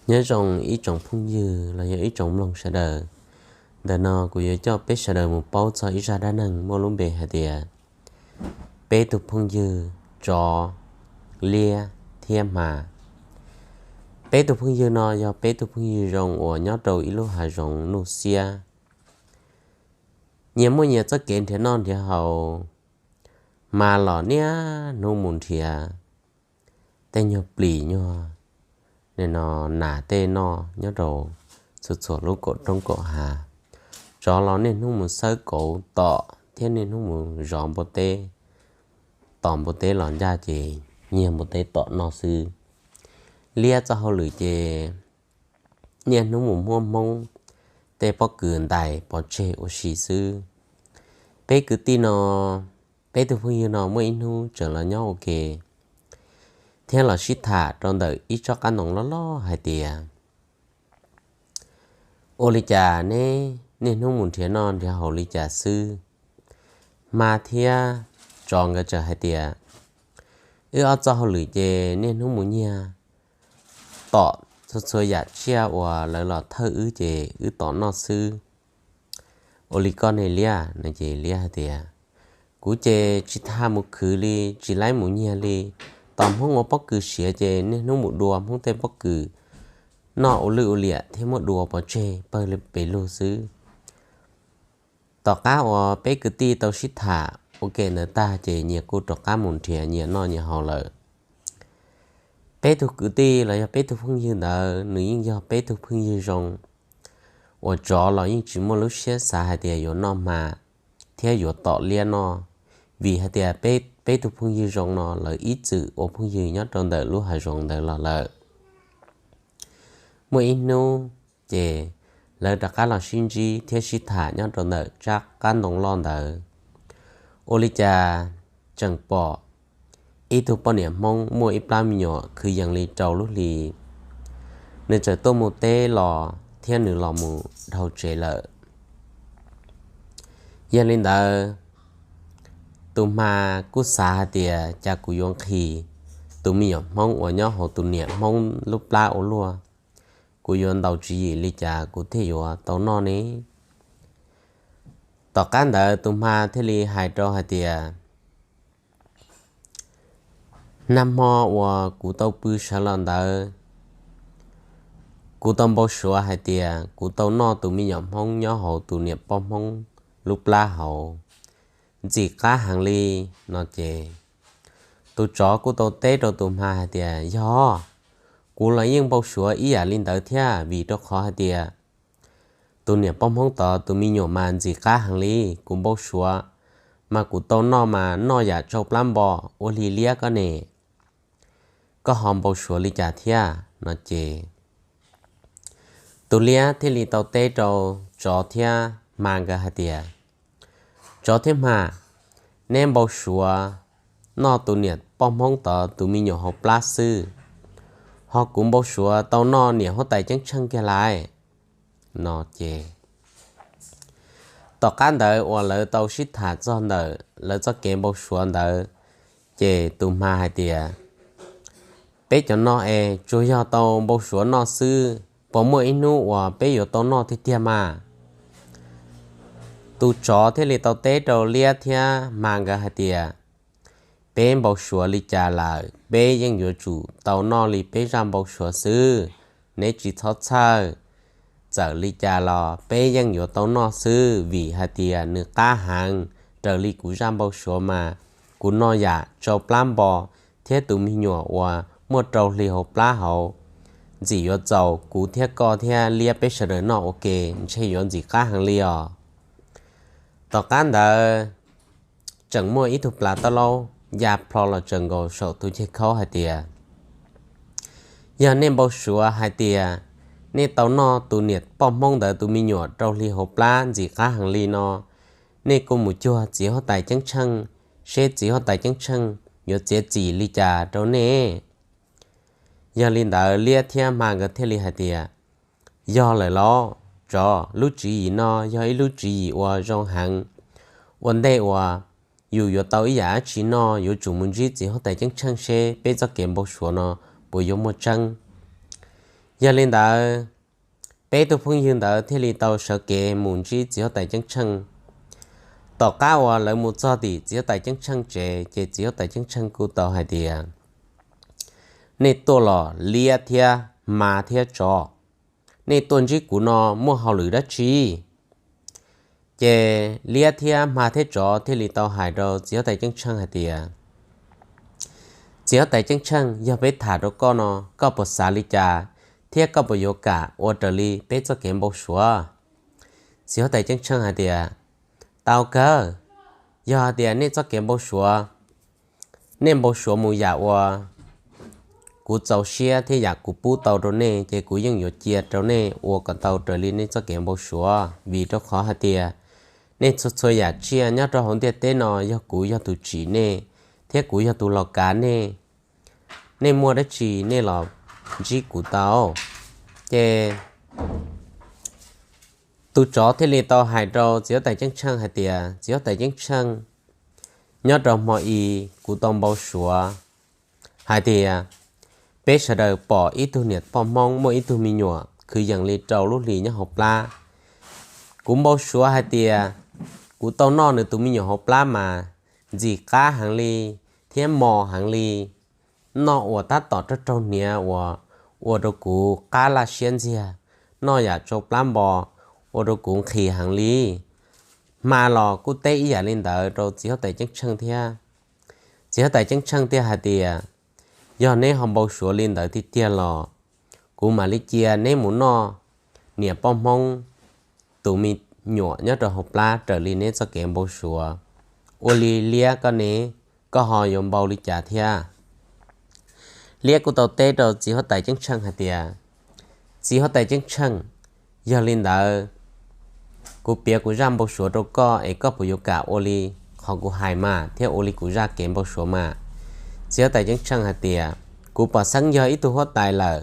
Nyob zoo ib tsoom phooj ywg los yog ib tsoom mloog sawv daws. Ntawm no kuv yuav coj peb sawv daws mus paub txog ib zaj dab neeg muaj lub npe hais tias peb tug phooj ywg tsov, liab thiab hma. Peb tug phooj ywg no yog peb tug phooj ywg zoo uas nyob rau ib lub hav zoov nuj xiab. Nyias muaj nyias txoj kev nrhiav noj nrhiav haus. Hma los niaj hnub mus nrhiav tej nyuag plis nyuag, nim no nas tej noj nyob rau txhua txhua lub kaum roob kaum hav. Tsov los niaj hnub mus xawb kauv tom thiab niaj hnub mus zov npua teb, tom npua teb los ncaj ces nyiag npua teb tom noj xwb. Liab txoj hauj lwm ces niaj hnub mus muab hmoob tej pob kws ntais pov tseg ua si xwb. Peb kwv tij no, peb tug phooj ywg no muaj ib hnub tseem los nyob ua ke thiab los sib tham rau ntawm ib tsob qab ntoo loj loj hais tias, ua li cas neb niaj hnub mus nrhiav noj nrhiav haus li cas xwb? Hma thiab tsov nkawd txawm hais tias, wb ob txoj hauj lwm ces niaj hnub mus nyiag tom txhua txhua yam tsiaj uas lawv los thawj wb ces wb tom noj xwb. Ua li koj ne liab? No ces liab hais tias, kuv ces tsis tau mus khwv li, tsis laib mus nyiag li. Tom hmoob ua pob kws siav ces niaj hnub mus dua hmoob tej pob kws noj ua lwj ua liam thiab muab dua pov tseg pawg pes lug xwb. Tom qab uas peb kwv tij tau sib tham ua ke ntawd tag ces nyias kuj rov qab mus nrhiav nyias noj nyias haus lawm. Peb tug kwv tij los yog peb tug phooj ywg ntawd nws yeej yog peb tug phooj ywg zoo, uas tsov los yeej tsis muaj lub siab xav hais tias yuav noj hma thiab yuav tom liab noj, vim hais tias peb tug phooj ywg zoo no lawv ib txwm ua phooj ywg nyob rau ntawm lub hav zoov ntawd los lawm. Muaj ib hnub ces lawv rov qab los sib ntsib thiab sib tham nyob rau ntawm tsob qab ntoo loj ntawd. Ua li cas tseem pom ib tug poj niam hmoob muaj ib plab me nyuam kwv yees li rau lub hli, nws txawm tuaj mus teb los thiab nws los mus dhau tsev lawm. Yog li ntawd, tus hma kuj xav hais tias cas kuv yuav nqhis tus me nyuam hmoob uas nyob hauv tus niam hmoob lub plab ua luaj, kuv yuav ntaus tswv yim li cas kuv thiaj yuav tau noj ne? Tom qab ntawd tus hma thiaj li hais rau hais tias, nag hmo uas kuv tau pw sawv los ntawd, kuv tau npau suav hais tias kuv tau noj tus me nyuam hmoob nyob hauv tus niam poj hmoob lub plab hauv, ntxim qab heev li. No ces tus tsov kuj tau teb rau tus hma hais tias, yog, kuv los yeej npau suav ib yam li ntawd thiab, vim rau qhov hais tias tus niam poj hmoob tod tus me nyuam mas ntxim qab heev li. Kuv npau suav mas kuv tau noj mas noj yam tsau plab npo, ua li liab koj ne, koj ho npau suav li cas thiab? No ces tus liab thiaj li tau teb rau tsov thiab hma nkawd hais tias, tsov thiab hma, neb npau suav noj tus niam poj hmoob tod tus me nyuam hauv plab xwb, ho kuv npau suav tau noj niam huab tais ceeb tsheej kiag lais. No ces tom qab ntawd uas lawv tau sib tham txog ntawm lawv txoj kev npau suav ntawd, ces tus hma hais tias, peb cov no es tsuas yog tau npau suav noj xwb, puas muaj ib hnub uas peb yuav tau noj tiag tiag mas? Tus tsov thiaj li tau teb rau liab thiab hma nkawd hais tias, peb npau suav li cas lawm peb yeej yuav tsum tau noj li peb zaj npau suav xwb. Neb tsis txhob txhawj, txawm li cas los peb yeej yuav tau noj xwb, vim hais tias nws qab heev. Raws li kuv zaj npau suav mas kuv noj yam tsau plab npo thiab tus me nyuam uas muaj rau hli hauv plab hauv, ntxim yuav txaus kuv thiab koj thiab liab peb sawv daws noj ua ke, ntshe yuav ntxim qab heev li os. Tom qab ntawd tseem muaj ib tug plas taub laub ya plho los tsaws nkaus saum tus ceg khaub hais tias, yog nej npau suav hais tias nej tau noj tus niam poj hmoob ntawd tus me nyuam rau hli hauv plab ntxim qab heev li no, nej kuj mus cuag txiv huab tais ceeb tsheej, seb txiv huab tais ceeb tsheej yuav txiav txim li cas rau nej. Yog li ntawd liab thiab hma nkawd thiaj li hais tias, yog lawm los tsov, lub tswv yim no yog ib lub tswv yim uas zoo heev. Ua ntej uas yus yuav tau ib yam dab tsi noj yuav tsum mus ntsib txiv huab tais ceeb tsheej seb peb txoj kev npau suav no puas yuav muaj tseeb. Yog li ntawd, peb tug phooj ywg ntawd thiaj li tau sawv kev mus ntsib txiv huab tais ceeb tsheej. Tom qab uas lawv mus txog tim txiv huab tais ceeb tsheej tsev ces txiv huab tais ceeb tsheej kuj tau hais tias, nej tuaj los liab thiab hma thiab tsov, nej tuaj ntsib kuv no muaj hauj lwm dab tsi? Ces liab thiab hma thiab tsov thiaj li tau hais rau txiv huab tais ceeb tsheej hais tias, txiv huab tais ceeb tsheej, yog peb tham rau koj no, koj puas xav li cas thiab koj puas yuav kam ua raws li peb txoj kev npau suav? Txiv huab tais ceeb tsheej hais tias, tau kawg, yog hais tias nej txoj kev npau suav, nej npau suav mus yam uas kuv txaus siab thiab yam kuv pub tau rau nej ces kuv yeej yuav cia rau nej ua kom tau raws li nej txoj kev npau suav, vim rau qhov hais tias nej txhua txhua yam tsiaj nyob rau hauv ntiaj teb no yog kuv yog tus tsim nej, thiab kuv yog tus los kav nej. Nej muaj dab tsi nej los ntsib kuv tau. Ces tus tsov thiaj li tau hais rau txiv huab tais ceeb tsheej hais tias, txiv huab tais ceeb tsheej, nyob rau hmo i kuv tau npau suav hais tias peb sawv daws pom ib tug niam poj Hmoob muaj ib tug me nyuam kwv yees li rau lub hlis nyob hauv plab. Kuv npau suav hais tias kuv tau noj nws tus me nyuam hauv plab mas ntxim qab heev li thiab mos heev li, noj uas tab tom raug raug hniav uas ua rau kuv qab laj siab ntxiag, noj yam tsau plab npo ua rau kuv nqhis heev li. Hma los kuj teb ib yam li ntawd rau txiv huab tais ceeb tsheej thiab. Txiv huab tais ceeb tsheej thiaj hais tias, yog neb ho npau suav li ntawd tiag tiag los kuv mam li cia neb mus noj niam poj Hmoob tus me nyuam nyob rau hauv plab raws li neb txoj kev npau suav. Ua li liab koj ne, koj ho yuav npau li cas thiab? Liab kuj tau teb rau txiv huab tais ceeb tsheej hais tias, txiv huab tais ceeb tsheej, yog li ntawd kuv piav kuv zaj npau suav rau koj es koj puas yuav kam ua li qhov kuv hais mas thiab ua li kuv zaj kev npau suav mas? Txiv huab tais ceeb tsheej hais tias, kuv pom xeeb yog ib tug huab tais lawm,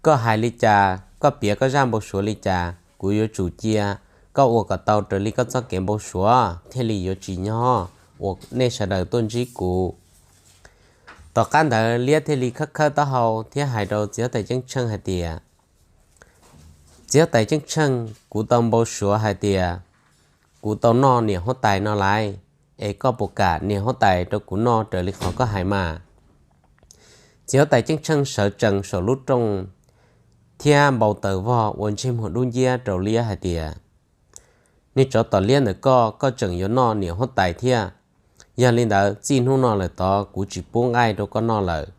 koj hais li cas, koj piav koj zaj npau suav li cas kuv yuav tsum cia koj ua kom tau raws li koj txoj kev npau suav thiaj li yuav tsis nyob uas nej sawv daws tuaj ntsib kuv. Tom qab ntawd liab thiaj li khawb khawb taub hau thiab hais rau txiv huab tais ceeb tsheej hais tias, txiv huab tais ceeb tsheej, kuv tau npau suav hais tias kuv tau noj niam huab tais no laiv, es koj puas kam niam huab tais rau kuv noj raws li qhov koj hais mas? Txiv huab tais ceeb tsheej sawv tsees saum lub rooj thiab npau taws vog ua ntsej muag dub nciab rau liab hais tias, niag tsov tom liab ntawm koj, koj tseem yuav noj niam huab tais thiab. Yog li ntawd txij hnub no lawm tod kuv tsis pub nqaij rau koj noj lawm.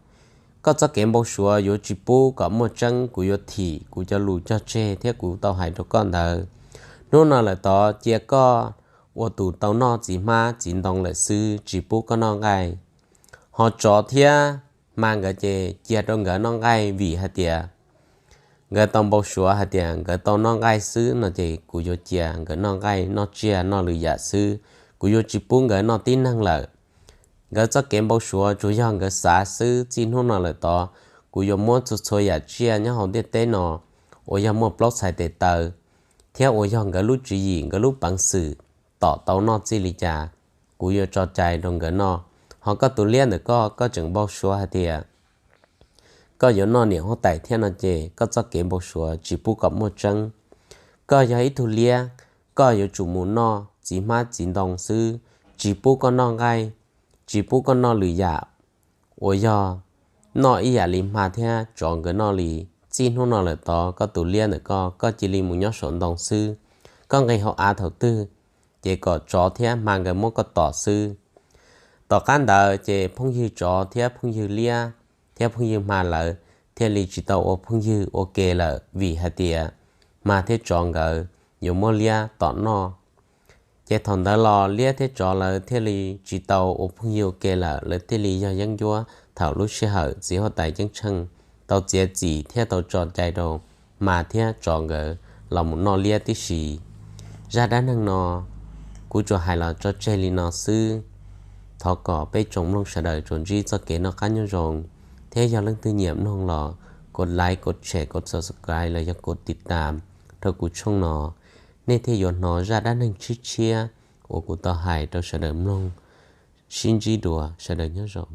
Koj txoj kev npau suav yuav tsis pub kom muaj tseeb, kuv yuav thim kuv cov lus cog tseg thiab kuv tau hais rau koj ntawd. Hnub no lawm tod cia koj ua tus tau noj txiv hmab txiv ntoo lawm xwb, tsis pub koj noj nqaij. Ho tsov thiab hma nkawd ces cia rau nkawd noj nqaij vim hais tias nkawd tau npau suav hais tias nkawd tau noj nqaij xwb no ces kuv yuav cia nkawd noj nqaij noj tsiaj noj lwm yam xwb, kuv yuav tsis pub nkawd noj tib neeg lawm. Nkawd txoj kev npau suav tsuas yog nkawd xav xwb, txij hnub no lawm tod kuv yuav muab txhua txhua yam tsiaj nyob hauv ntiaj teb no uas yog muaj plaub txhais tes taw thiab uas yog nkawd lub tswv yim nkawd lub peev xwm tom tau noj txij li cas, kuv yuav tso cai rau nkawd noj. Ho koj tus liab ntawm koj, koj tseem npau suav hais tias koj yuav noj niam huab tais thiab no ces koj txoj kev npau suav tsis pub kom muaj tseeb. Koj yog ib tug liab, koj yuav tsum mus noj txiv hmab txiv ntoo xwb, tsis pub koj noj nqaij, tsis pub koj noj lwm yam uas yog noj ib yam li hma thiab tsov nkawd noj li. Txij hnub no lawm tod koj tus liab ntawm koj, koj cia li mus nyob saum ntoo xwb. Koj nqis hauv av thaum twg ces kom tsov thiab hma nkawd muab koj tom xwb. Tom qab ntawd ces phooj ywg tsov thiab phooj ywg liab thiab phooj ywg hma lawv thiaj li tsis tau ua phooj ywg ua ke lawm vim hais tias hma thiab tsov nkawd yuav muab liab tom noj. Ces thaum ntawd los liab thiab tsov lawv thiaj li tsis tau ua phooj ywg ua ke lawm, lawv thiaj li yog yeeb ncuab thaum lub sij hawm txiv huab tais ceeb tsheej tau txiav txim thiab tau tso cai rau hma thiab tsov nkawd los mus noj liab tib si. Zaj dab neeg no kuv tsuas hais los tso tseg li no xwb. Thov kom peb tsoom mloog sawv daws tsuas ntsib txoj kev noj qab nyob zoo, thiab yog leej twg nyiam mloog los kov like, kov share, kov subscribe los yog kov tiv tam rau kuv tshooj no, nej thiaj yuav hnov zaj dab neeg tshiab tshiab uas kuv tau hais rau sawv daws mloog. Sib ntsib dua, sawv daws nyob zoo.